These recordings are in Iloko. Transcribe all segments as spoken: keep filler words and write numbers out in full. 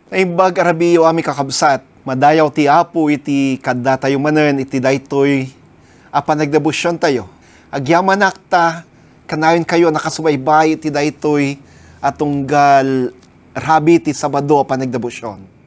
Naimbag a rabiiyo, amin a kakabsat, madayaw ti Apo iti kaddatayo manen iti daytoy a panagdebosiontayo. Agyamanak ta kanayonkayo a nakasubaybay iti daytoy a tunggal rabii ti Sabado a panagdebosion.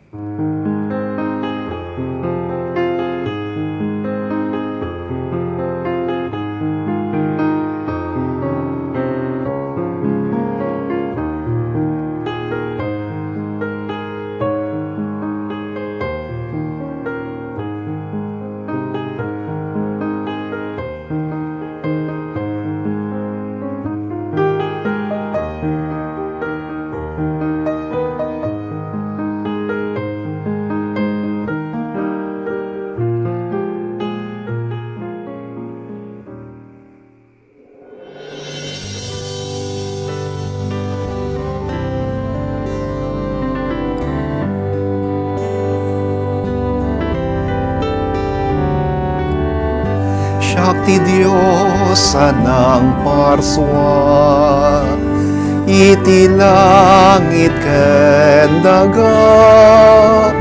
Siak ti Dios a nangparsua iti langit ken daga.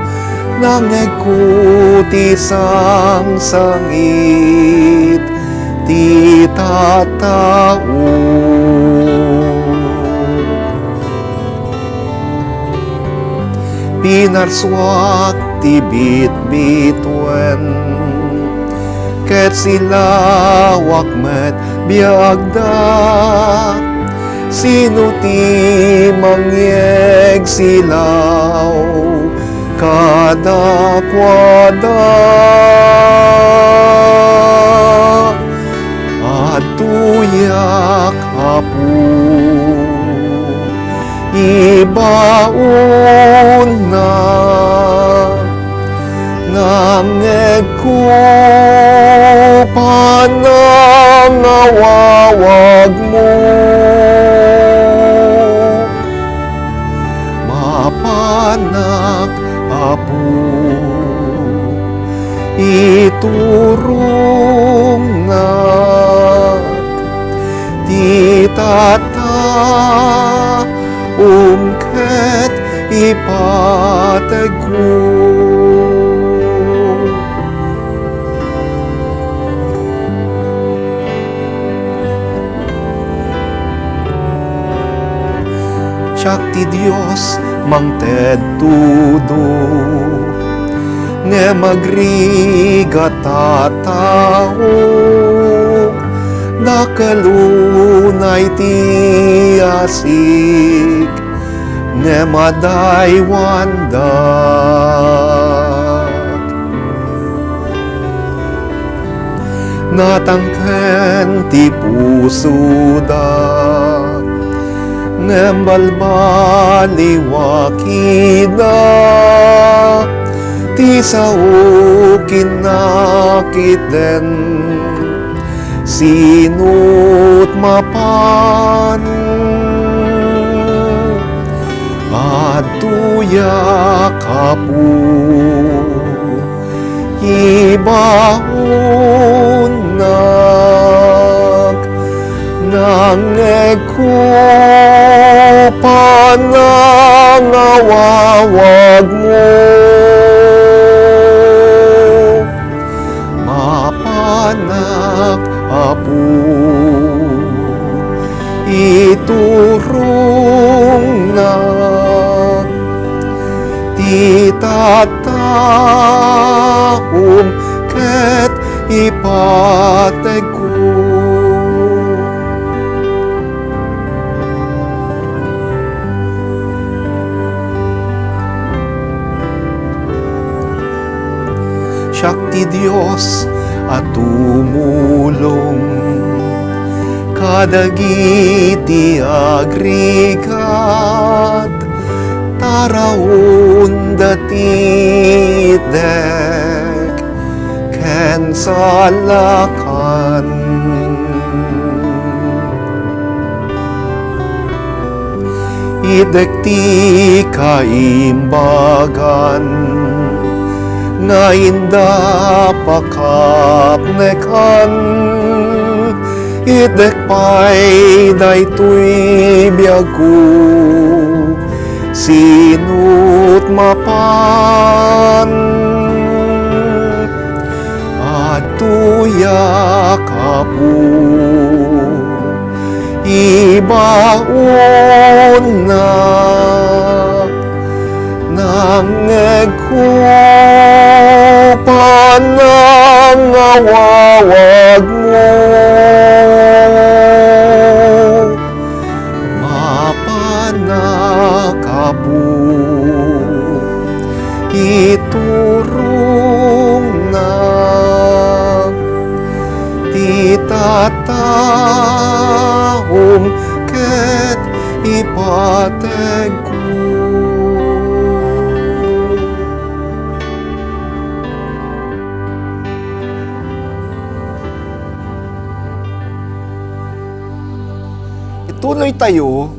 Nangngegko ti sangsangit ti tattao. Pinarsuak ti bitbituen, ket silawak met biagda. Sino ti mangyegsilaw kadakuada? Adtoyak, Apo, ibaonnak. Nangngegko panangawawagmo. Mapanak, Apo, iturongnak ti tattaom ket ipategko. Siak ti Dios mangted tudo, ngem agrigat a tao. Dakel unay ti asik, ngem adaywandak. Natangken ti pusoda, ngem balbaliwak ida. Ti saok innak itden, sino't mapan? Adtoyak, Apo, ibaonnak. Nangngegko panangawawagmo. Mapanak, Apo, iturongnak ti tattaom ket ipategko. Siak ti Dios a tumulong kadagiti agrigat, taraonda ti itdek ken salakan. Itdek ti kaimbagan nga inda pakapnekan. Itdek pay daytoy biagko, Sinot mapan? Adtoyak, Apo, ibaonnak. Nangngegko panangawawagmo. Mapanak, Apo, iturongnak ti tattaom ket ipateg. Ituloy tayo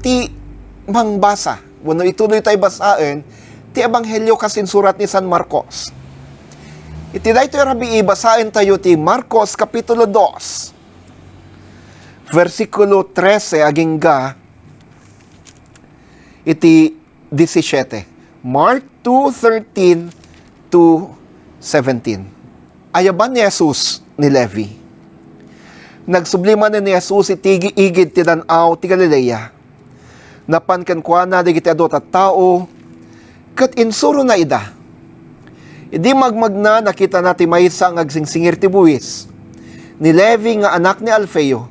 ti mangbasa, wenno ituloy tayo basaen ti Ebanghelio kas insurat ni San Marcos. Iti daytoy a rabii, basaen tayo ti Marcos Kapitulo dos, versikulo trese agingga iti disisiete. Mark two thirteen to seventeen. Ayaban ni Jesus ni Levi. Nagsubli manen ni Jesus iti igi-, igid ti Dan-aw ti Galilea. Napan kenkuana dagiti adu a tattao, ket insurona ida. Idi magmagna, nakitana ti maysa nga agsingsingir ti buis, ni Levi nga anak ni Alfeo.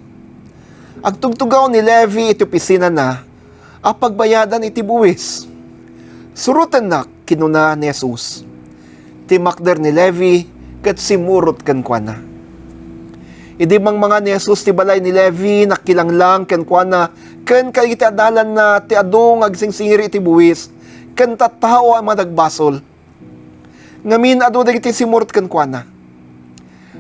Agtugtugaw ni Levi iti opisinana a pagbayadan iti buis. "Surotennak," kinuna ni Jesus. Timmakder ni Levi ket simmurot kenkuana. Idi mangmanga ni Jesus ti balay ni Levi, nakilanglang kenkuana ken kadagiti adalanna ti adu nga agsingsingir iti buis ken tattao a managbasol. Ngamin, adu dagiti simmurot kenkuana.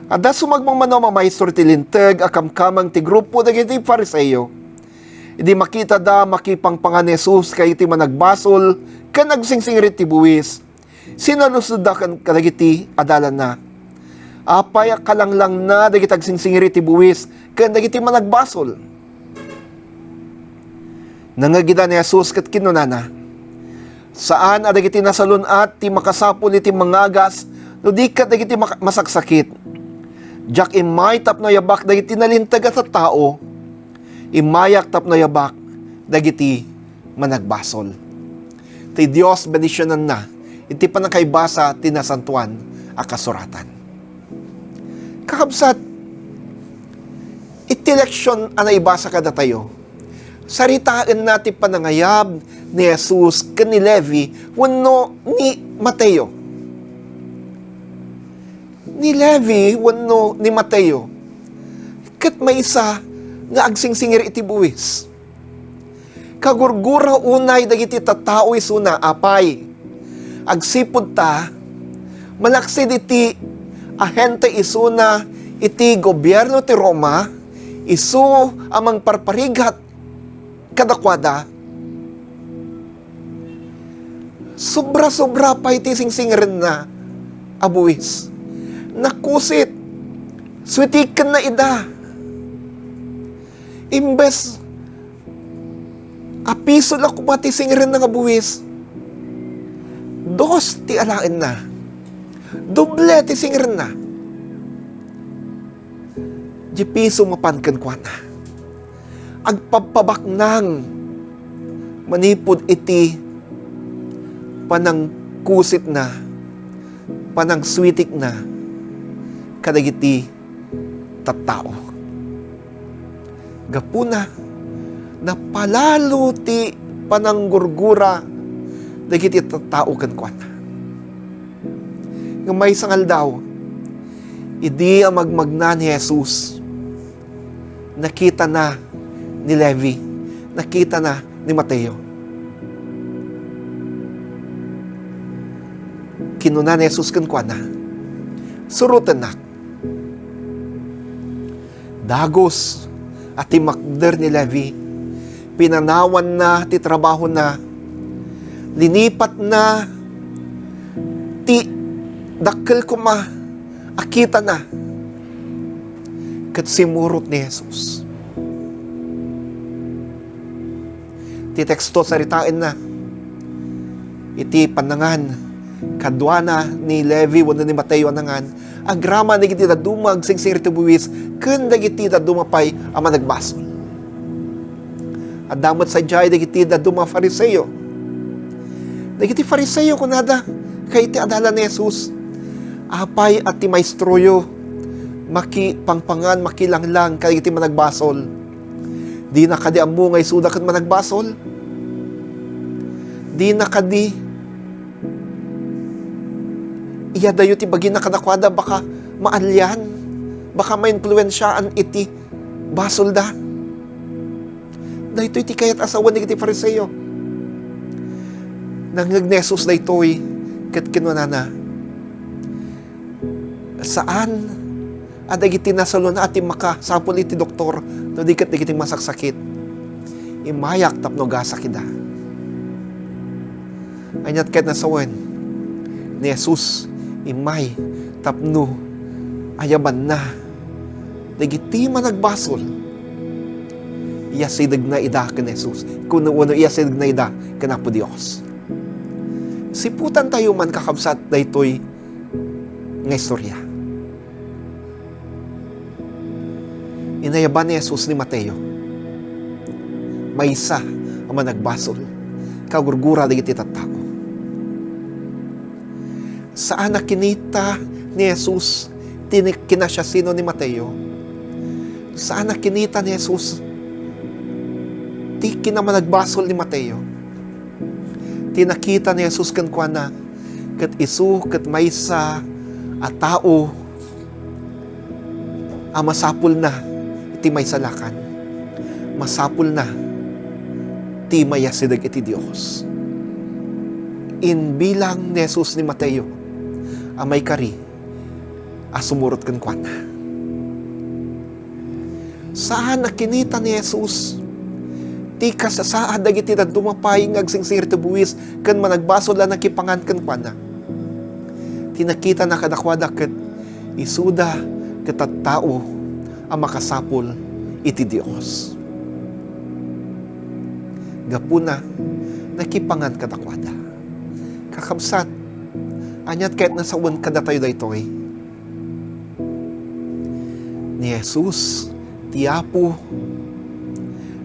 Adda sumagmamano a mamaestro ti Linteg a kamkameng ti grupo dagiti Fariseo. Idi makitada a makipangpanga ni Jesus kadagiti managbasol ken agsingsingir iti buis, sinaludsodda ken kadagiti adalanna, "Apay a kalanglangna dagiti agsingsingir iti buis ken dagiti managbasol?" Nangngeg ida ni Jesus ket kinunana, "Saan a dagiti nasalun-at ti makasapul iti mangagas no di ket dagiti mak-, masaksakit. Diak immay tapno ayabak dagiti nalinteg a tattao. Immayak tapno ayabak dagiti managbasol." Ti Dios bendisionanna iti pannakaibasa ti Nasantoan a Kasuratan. Kakabsat, iti leksion a naibasa kadatayo, saritaenna ti panangayab ni Jesus ken ni Levi wenno ni Mateo. Ni Levi wenno ni Mateo ket maysa nga agsingsingir iti buis. Kagurgura unay dagiti tattao isuna, apay, agsipud ta malaksid iti ahente isuna iti gobierno ti Roma, isu a mangparparigat kadakuada. Sobra-sobra pay ti singsingirenna a buis. Nakusit. Suitikenna ida. Imbes a piso la koma ti singirenna nga buis, dos ti alaenna. Doble ti singirenna. Di piso mapan kenkuana. Agpabpabaknang manipud iti panangkusitna, panangsuitikna kadagiti tattao. Gapuna, napalalo ti pananggurgura dagiti tattao kenkuana. Ngem maysa nga aldaw, idi a magmagna ni Jesus, nakitana ni Levi, nakitana ni Mateo. Kinuna ni Jesus kenkuana, "Surotennak." Dagus a timmakder ni Levi. Pinanawanna ti trabahona. Linipatna ti dakkel koma a kitana. Ket simmurot ni Jesus. Ti teksto, saritaenna iti pannangan kaduana ni Levi wenno ni Mateo a nangan, agraman dagiti dadduma nga agsingsingir iti buis ken dagiti dadduma pay a managbasol. Adda met sadiay dagiti dadduma a Fariseo. Dagiti Fariseo, kunada, ket iti adala ni Jesus, "Apay a ti maestroyo makipangpangan, makilanglang kadagiti managbasol? Dina kadi ammo nga isuda ket managbasol? Dina kadi iyadayo ti bagina kadakuada? Baka maalian, baka mainfluensiaan iti basolda." Daytoy ti kayat a sawen dagiti Fariseo. Nangngeg ni Jesus daytoy ket kinunana, "Saan a dagiti nasalun-at ti makasapul iti doktor, no di ket dagiti masaksakit. Immayak tapno agasak ida." Ania ti kayatna sawen ni Jesus? Immay tapno ayabanna dagiti managbasol. Iyasidegna ida ken Jesus, wenno iyasidegna ida ken Apo Dios. Siputantayo man, kakabsat, daytoy nga istorya. Inayaban ni Jesus ni Mateo, maysa a managbasol, kagurgura dagiti tattao. Saan a kinita ni Jesus ti ni-, kinasiasino ni Mateo. Saan a kinita ni Jesus ti kinamanagbasol ni Mateo. Ti nakita ni Jesus kenkuana, ket isu ket maysa a tao a masapulna iti maisalakan. Masapulna ti mayasideg iti Dios. Imbilang ni Jesus ni Mateo a maikari a sumurot kenkuana. Saan a kinita ni Jesus ti kasasaad dagiti dadduma pay nga agsingsingir iti buis ken managbasol a nakipangan kenkuana. Ti nakitana kadakuada ket isuda ket tattao a makasapul iti Dios. Gapuna, nakipangan kadakuada. Kakabsat, ania ti kayatna sawen kadatayo daytoy? Ni Jesus ti Apo.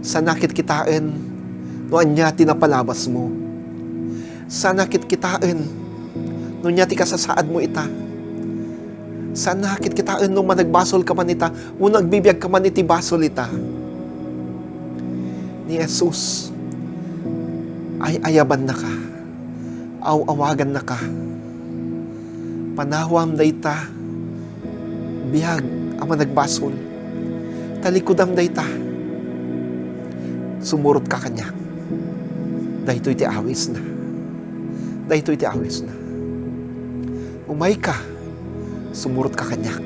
Saanna kitkitaen no ania ti napalabasmo. Saanna kitkitaen no ania ti kasasaadmo ita. Saanna kitkitaen no managbasol ka man ita wenno agbibiag ka man iti basol ita. Ni Jesus, ay-ayabannaka, aw-awagannaka. Panawam dayta biag a managbasol. Talikudam dayta. Sumurot ka kaniak. Daytoy ti awisna. Daytoy ti awisna. Umayka, sumurot ka kaniak.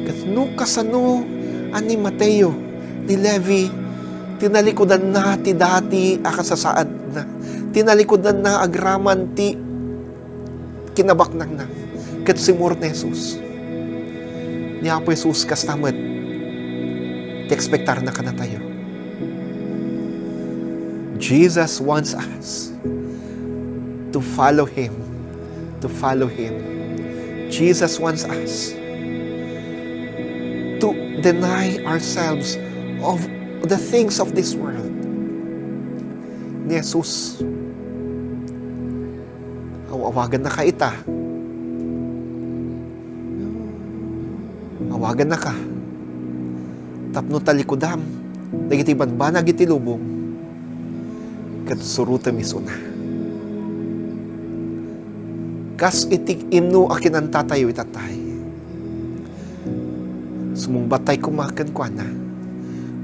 Ket no kasano a ni Mateo, ni Levi, tinalikudanna ti dati a kasasaadna. Tinalikudanna agraman ti kinabaknangna. Ket sumurot ni Jesus. Ni Apo Jesus kasta met ti ekspektarna kadatayo. Jesus wants us to follow Him, to follow Him. Jesus wants us to deny ourselves of the things of this world. Ni Jesus, aw-awagannaka ita. Awagannaka tapno talikudam dagiti banbanag iti lubong ket surotem isuna. Kas iti imno a kinantatayo itattay, sumungbattay koma kenkuana,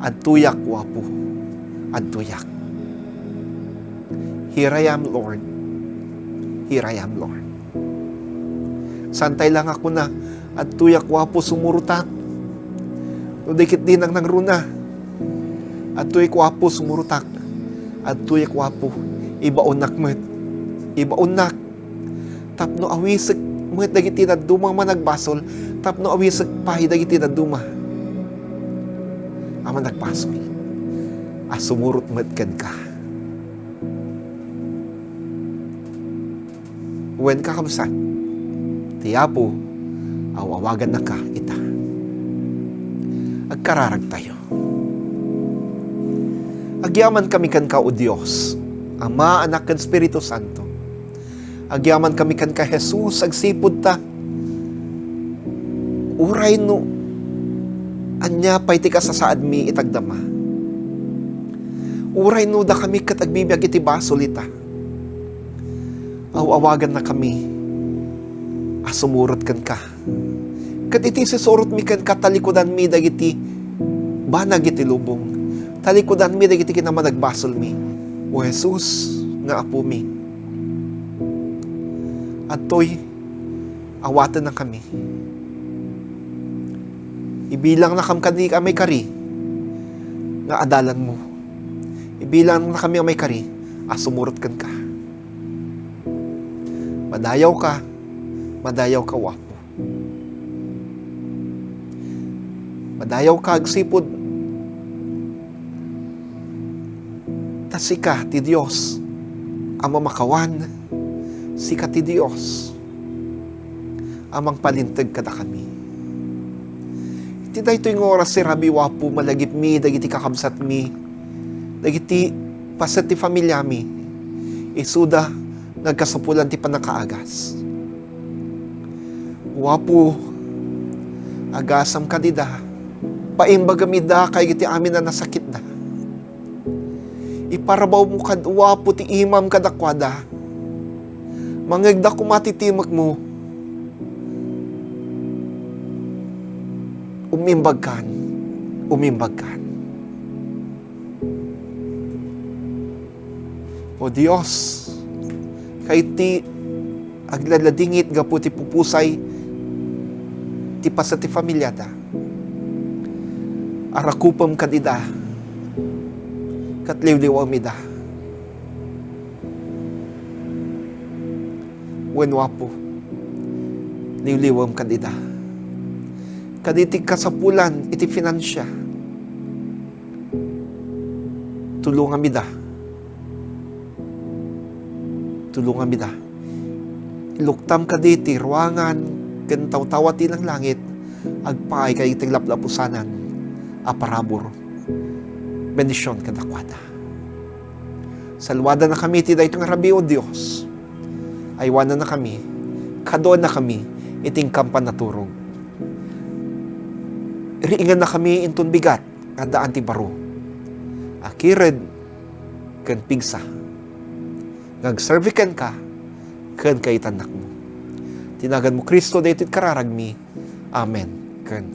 "Adtoyak, Apo, adtoyak. Here I am, Lord. Here I am, Lord." Saantay la nga kuna, "Adtoyak, Apo, sumurotak." No di ket dinak nangruna, "Adtoyak, Apo, sumurotak. Adtoyak, Apo, ibaonnak met. Ibaonnak." Tapno awisek met dagiti dadduma a managbasol, tapno awisek pay dagiti dadduma a managbasol. a sumurot met kenka. Wen, kakabsat, ti Apo aw-awagannaka ita. Agkararagtayo. Agyamankami kenka, O Dios, Ama, Anak, ken Espiritu Santo. Agyamankami kenka, Jesus, agsipud ta uray no ania pay ti kasasaadmi iti agdama, uray no dakami ket agbibiag iti basol ita, aw-awagannakami a sumurot kenka. Ket iti sisurotmi kenka, talikudanmi dagiti banag iti lubong. Talikudanmi dagiti kinamanagbasolmi. O Jesus nga Apomi, adtoy, awatennakami. Ibilangnakam kadi a maikari nga adalanmo. Ibilangnakami a maikari a sumurot kenka. Madayawka, madayawka, O Apo. Madayawka agsipud ta sika ti Dios a mamakawan, sika ti Dios a mangpalinteg kadakami. Iti daytoy nga oras ti rabii, O Apo, malagipmi dagiti kakabsatmi, dagiti paset ti familiami, isuda nga agkasapulan ti pannakaagas. O Apo, agasam kadida, paimbagam ida kadagiti amin a nasakitda. Iparabawmo kad, O Apo, ti imam kadakuada. Mangngegda koma ti timekmo. Umimbagkan, umimbagkan. O Dios, kay ti agladladingit gapu ti pupusay ti paset ti familiada, arakupem kad ida, ket liwliwem ida. Wen, O Apo, liwliwem kad ida. Kadi ti kasapulan iti finansia, tulongam ida. Tulongam ida. Iluktam kadi ti ruangan ken tawtawa ti langlangit, agpaay kadagiti laplapusanan a parabur. Bendision kadakuada. Saluadanakami iti daytoy nga rabii, O Dios. Aywanannakami, kaduanakami iti inkan panaturog. Riingannakami inton bigat nga addaan ti baro a kired ken pigsa nga agserbi kenka ken kaitannakmo. Ti naganmo, Cristo, daytoy kararagmi. Amen ken